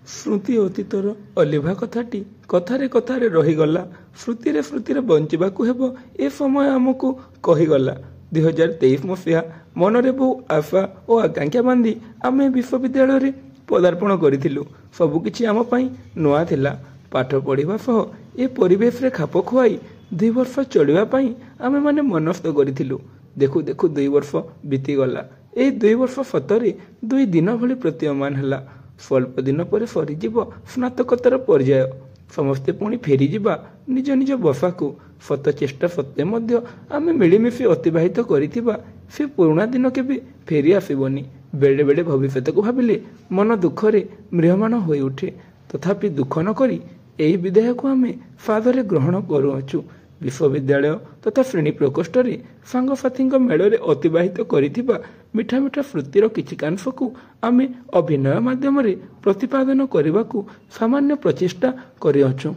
ସ୍ମୃତି ଅତୀତର ଅଲିଭା କଥାଟି କଥାରେ କଥାରେ ରହିଗଲା। ସ୍ମୃତିରେ ସ୍ମୃତିରେ ବଞ୍ଚିବାକୁ ହେବ, ଏ ସମୟ ଆମକୁ କହିଗଲା। 2023 ମସିହା ମନରେ ବହୁ ଆଶା ଓ ଆକାଂକ୍ଷା ବାନ୍ଧି ଆମେ ବିଶ୍ୱବିଦ୍ୟାଳୟରେ ପଦାର୍ପଣ କରିଥିଲୁ। ସବୁକିଛି ଆମ ପାଇଁ ନୂଆ ଥିଲା। ପାଠ ପଢ଼ିବା ସହ ଏ ପରିବେଶରେ ଖାପ ଖୁଆଇ 2 ବର୍ଷ ଚଳିବା ପାଇଁ ଆମେମାନେ ମନସ୍ଥ କରିଥିଲୁ। ଦେଖୁ ଦେଖୁ 2 ବର୍ଷ ବିତିଗଲା। ଏଇ 2 ବର୍ଷ ସତରେ 2 ଦିନ ଭଳି ପ୍ରତୀୟମାନ ହେଲା। ସ୍ୱଳ୍ପ ଦିନ ପରେ ସରିଯିବ ସ୍ନାତକୋତ୍ତର ପର୍ଯ୍ୟାୟ। ସମସ୍ତେ ପୁଣି ଫେରିଯିବା ନିଜ ନିଜ ବସାକୁ। ଶତ ଚେଷ୍ଟା ସତ୍ତ୍ୱେ ମଧ୍ୟ ଆମେ ମିଳିମିଶି ଅତିବାହିତ କରିଥିବା ସେ ପୁରୁଣା ଦିନ କେବେ ଫେରି ଆସିବନି। ବେଳେ ବେଳେ ଭବିଷ୍ୟତକୁ ଭାବିଲେ ମନ ଦୁଃଖରେ ମ୍ରିୟମାଣ ହୋଇଉଠେ। ତଥାପି ଦୁଃଖ ନ କରି ଏହି ବିଦାୟକୁ ଆମେ ସାଦରେ ଗ୍ରହଣ କରୁଅଛୁ। ବିଶ୍ୱବିଦ୍ୟାଳୟ ତଥା ଶ୍ରେଣୀ ପ୍ରକୋଷ୍ଠରେ ସାଙ୍ଗସାଥୀଙ୍କ ମେଳରେ ଅତିବାହିତ କରିଥିବା ମିଠା ମିଠା ସ୍ମୃତିର କିଛିକାଂଶକୁ ଆମେ ଅଭିନୟ ମାଧ୍ୟମରେ ପ୍ରତିପାଦନ କରିବାକୁ ସାମାନ୍ୟ ପ୍ରଚେଷ୍ଟା କରିଅଛୁ।